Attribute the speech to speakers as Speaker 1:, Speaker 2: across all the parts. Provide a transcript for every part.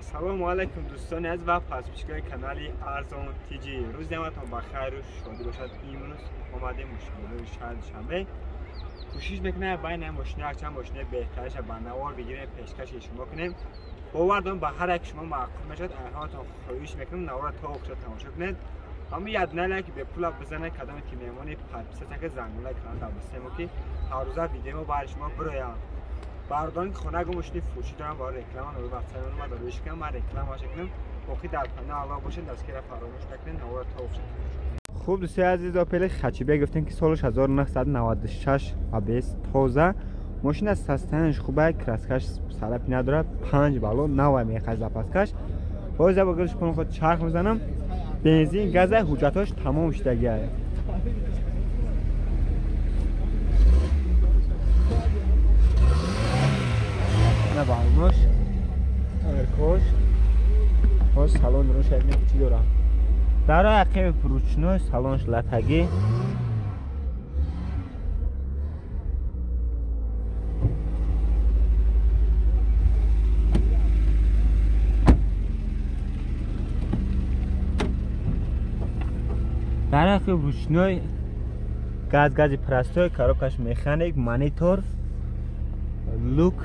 Speaker 1: Ассалому алайкум дӯстони азиз ва подписчикони канали Арзон ТЖ. Рӯзи ҳаматон ба хайру шодӣ бошад. Имрӯз омадем мошинаҳои шаҳри Душанбе. Кӯшиш мекунем байни мошина якчанд мошинаи беҳтариша ба навор бигирем, пешкаши шумо кунем. Бовар дорам ба ҳар як шумо маъқул мешавад. Ҳаматон хоҳиш мекунем навора то охир тамошо кунед. Ҳамин ядна лайк бепула бизанед, кадоме ки меҳмони подписаться ки зангулаи канал дабистемо ки ҳар рӯза видео барои шумо бирояд. Бардорон ки хона гум мошини фурӯшӣ дорам, барои реклама номер ватсап ма дориш кунам, ман рекламаша кунам. Боқӣ дар паноҳ Аллоҳ бошед, дастгира фаромӯш накунед, навора то охир тамошо кунед. Хуб дӯстои азиз, Опел хэтчбек гуфтем ки солаш 1996 АБС тоза. Мошина состояниеш хуб, краскаш сарапи надорад, 5 баллон нав мехаз запаскаш. Боз я бо гулш худ чарх мезанам. Бензин, газа, ҳуҷҷатҳош тамом шудагиа. На баллонош, аркош, боз салон руш як чӣ дорам. Дар ақиб ручной салонш латагӣ. Дар ақиб ручной газ-гази простой, коробкаш механик, монитор, люк.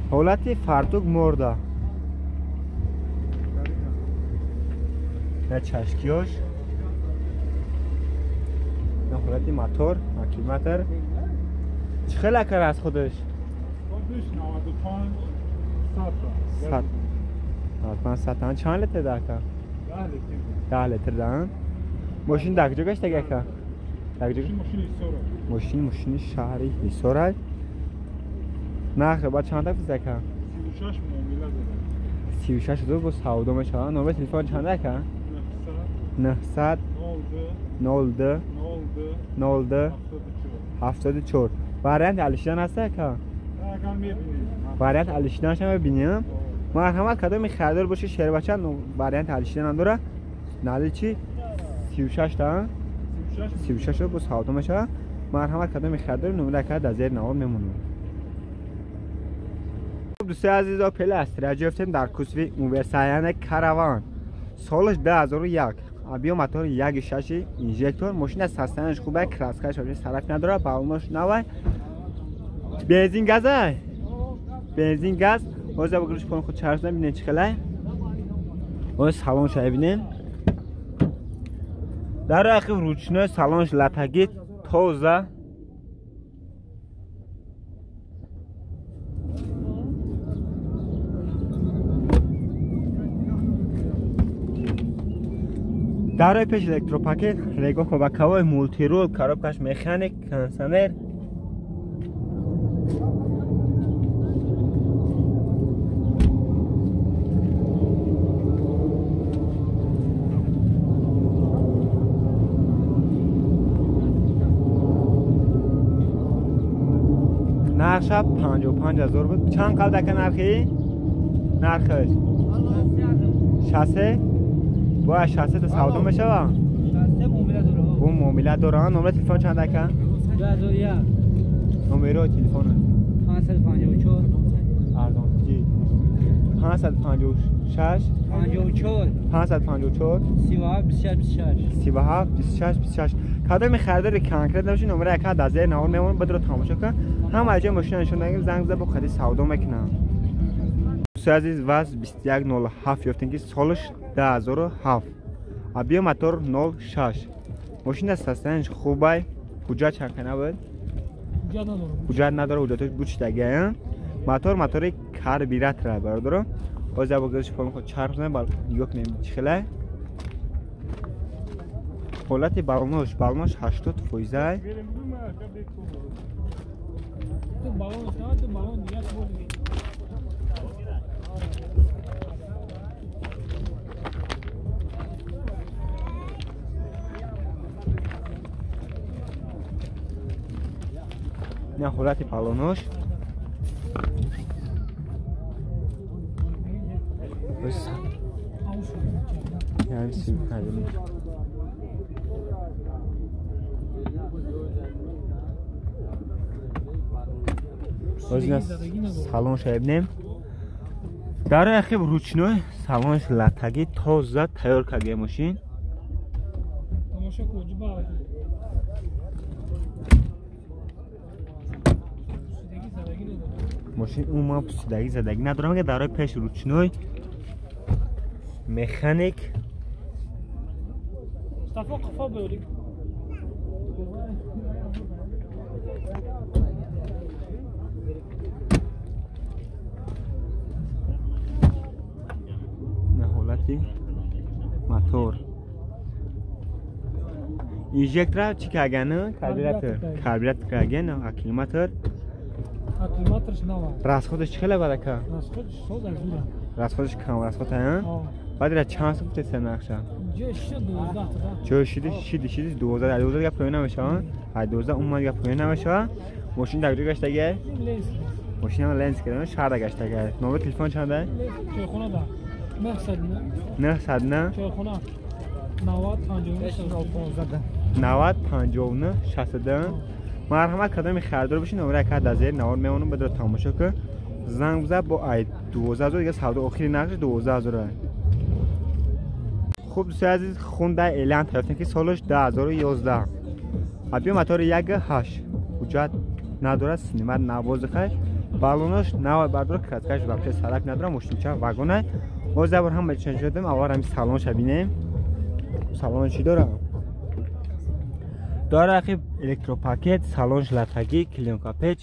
Speaker 1: Ҳолати фартук морда. На чашкиёш, на ҳолати мотор, аккумулятор. Чӣ хел акар аз худаш?
Speaker 2: 95 100.
Speaker 1: 95 100. Чанд литр да ака? 10 литр да. Мошин дар куҷо гаштаг ака? Дар куҷо? Мошин мошини шаҳри Ҳисор. Нарх ба чанд тафиз ака?
Speaker 2: 36 муомила дорад.
Speaker 1: 36 ҳазор бо савдо мешавад. Номери телефон чанд ака? 900 02 02 74. Вариант алишидан ҳаст ака?
Speaker 2: Агар мебинем.
Speaker 1: Вариант алишиданаш ҳам мебинем. Марҳамат кадоми харидор бошед, шербача вариант алишидан ҳам дорад. Нали чи? 36 та? 36 бо савдо мешавад. Марҳамат кадоми харидор номер ака дар зери навор мемонад. Дӯстои азиз, Опел Астра ҷофтем дар кузови универсалияне Караван. Солаш 2001. Объем мотор 1.6 инжектор. Мошина состояниеш хуб, краскаш вообще сараф надорад, баллонош навай. Бензин газай. Бензин газ. Ҳозир бо гулш пон худ чарх бинед чӣ хелай. Ҳозир салонш бинед. Дар ақиб ручной салонш латагӣ тоза. Дарои пеш электропакет, регоҳ боковой, мултирул, коробкаш механик, кондиционер. Нархша 55 ҳазор буд. Чанд қалд ака нархи? Нархаш 60. Бояд 60 та савдо мешавад?
Speaker 3: 60 муомила дорад.
Speaker 1: Бо муомила дорад. Номери телефон чанд ака?
Speaker 3: 2001.
Speaker 1: Номери телефон
Speaker 3: 554.
Speaker 1: Арзон ТЖ. 556
Speaker 3: 54
Speaker 1: 554
Speaker 3: 37 26
Speaker 1: 37 26 26. Кадоми харидори конкрет набошед, номери ака дар зери навор мемонад, бадро тамошо кун. Ҳама ҷой мошина нишон дагим, занг зада бо хади савдо мекунам. Дӯстои азиз, ВАЗ 2107 ёфтем ки солаш 2007. Объем мотор 0.6. Мошина состояниеш хубай. Ҳуҷҷат чанд қана буд? Ҳуҷҷат надорад, ҳуҷҷатҳош гучидагиа. Мотор мотори карбюратор бародаро. Боз як бор гулш пон худ чарх мезанем, нигоҳ кунем чӣ хелай. Ҳолати баллонош, баллонош 80%. На ҳолати баллонош. Ҳамин 35. Боз салон шаибнем. Дар ахиб ручной салонш латаги тоза тайёр карда мошин.
Speaker 4: Тамошо кун, ҷиба.
Speaker 1: Мошин умуман пусидаги задаги надорам, ки дарои пеш ручной механик.
Speaker 4: Мустафо қафо биёри.
Speaker 1: Ҳолати мотор. Инжектора чӣ кагана? Карбюратор. Карбюратор кагана, аккумулятор.
Speaker 4: Аккумуляторш нава.
Speaker 1: Расходаш чӣ хела барака?
Speaker 4: Расходш соз аз зура.
Speaker 1: Расходаш кам расход ҳа? Баъд ира чанд сум гуфтеса нақша?
Speaker 4: Ҷои шида 12 та.
Speaker 1: Ҷои шида шида шида 12, 12 гап поён намешава? 12 умуман гап поён намешава. Мошин дар куҷо гаштагӣ? Мошинам ленс кардам, шаҳрда гаштагӣ. Номери телефон чанда?
Speaker 4: Чойхона да. 909
Speaker 1: 909
Speaker 4: чойхона 90 59
Speaker 1: 90 59 62. Марҳамат кадоми харидор бошед, номера ка дар зери навор мемонам, бадро тамошо кун. Занг бизад бо ай 12000 дига савдо охири нархш 12000. Хуб дӯстои азиз, Хунда Элантра ёфтем ки солаш 2011. Объем мотори 1.8. Ҳуҷҷат надорад, синимат навозихай. Баллонаш нав бардор, краскаш вообще сарак надорад, мошинча вагонай. Боз як бор ҳама чӣ шудем, аввал ҳамин салонша бинем. Салон чӣ дорад? Дора ақиб электропакет, салонш латагӣ, клеёнка печ.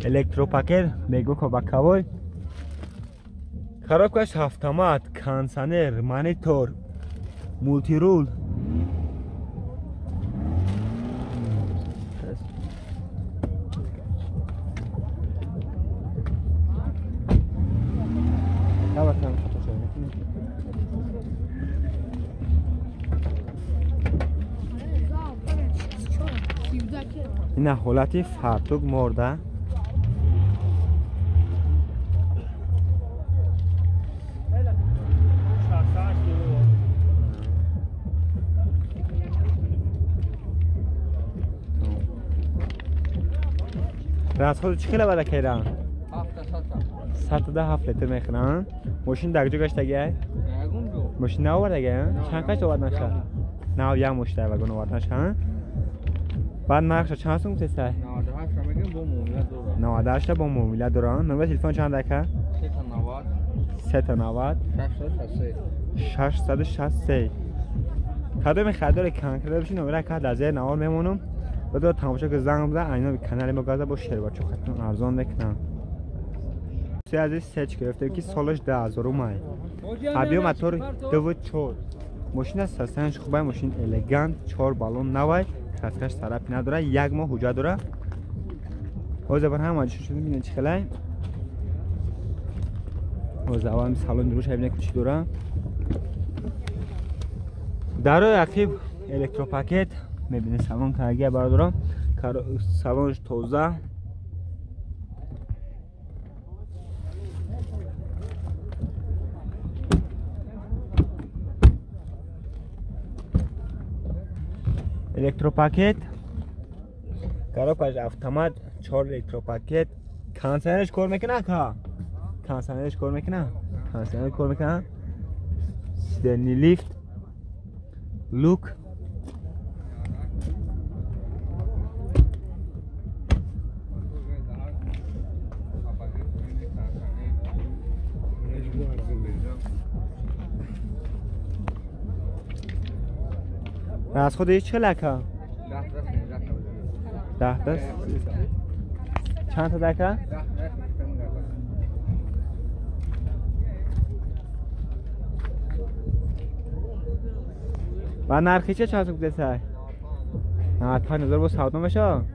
Speaker 1: Электропакет мегуко боковой. Коробкаш автомат, кондиционер, монитор, мултирул. Ина ҳолати фартук морда. Расходу чӣ хела бада керан? 7 литр мехӯранд. Мошин дар куҷо гаштагиай? Мошин наовардагиай? Чанд каш оварданаша? Нав як мошин дар вагон оварданаша. Баъд нархша чанд сум гуфтесай? 98 бо муомила доранд. Номери телефон чанд ака? 390 663. Кадоми харидори конкрет бошед, номера ка дар зери навор мемонам. Бадо тамошо ки занг бизан, айно канали мо газа бо шербачо хатон арзон мекунам. Се азиз сеч гирифтем ки солаш 10000 май. Объем мотор 2.4. Мошина состояниш хубай, мошин элегант, 4 баллон навай, краскаш сарапи надора, як моҳ ҳуҷҷат дора. Ҳозир бар ҳама ҷо шудем, бинед чӣ хелай. Ҳозир аввал салон дуруш бинед ки чӣ дора. Дарои ақиб электропакет мебинед, салон каргия бародарон, салонш тоза. Электропакет, коробкаш автомат, 4 электропакет. Кондиционерш кор мекунад ка? Кондиционерш кор мекунад? Кондиционер кор мекунад. Сидерни лифт, люк. Расходи чӣ лака? 10 та. Чанд та дака? Ва нархи чӣ чанд сум гуфтесай? 95000 бо савдо мешавад?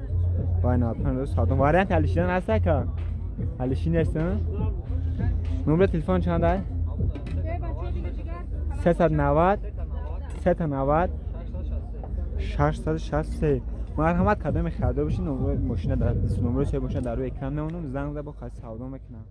Speaker 1: Вай 95000 савдо. Вариант алишидан ҳаст ака? Алиши нест? Номери телефон чанд ай? 390 390 663. Марҳамат, кадоме харидор бошед, номрои мошина дар номрои соҳиби мошина дар рӯи экран мемонам, занг зада бо қасд савдо мекунам.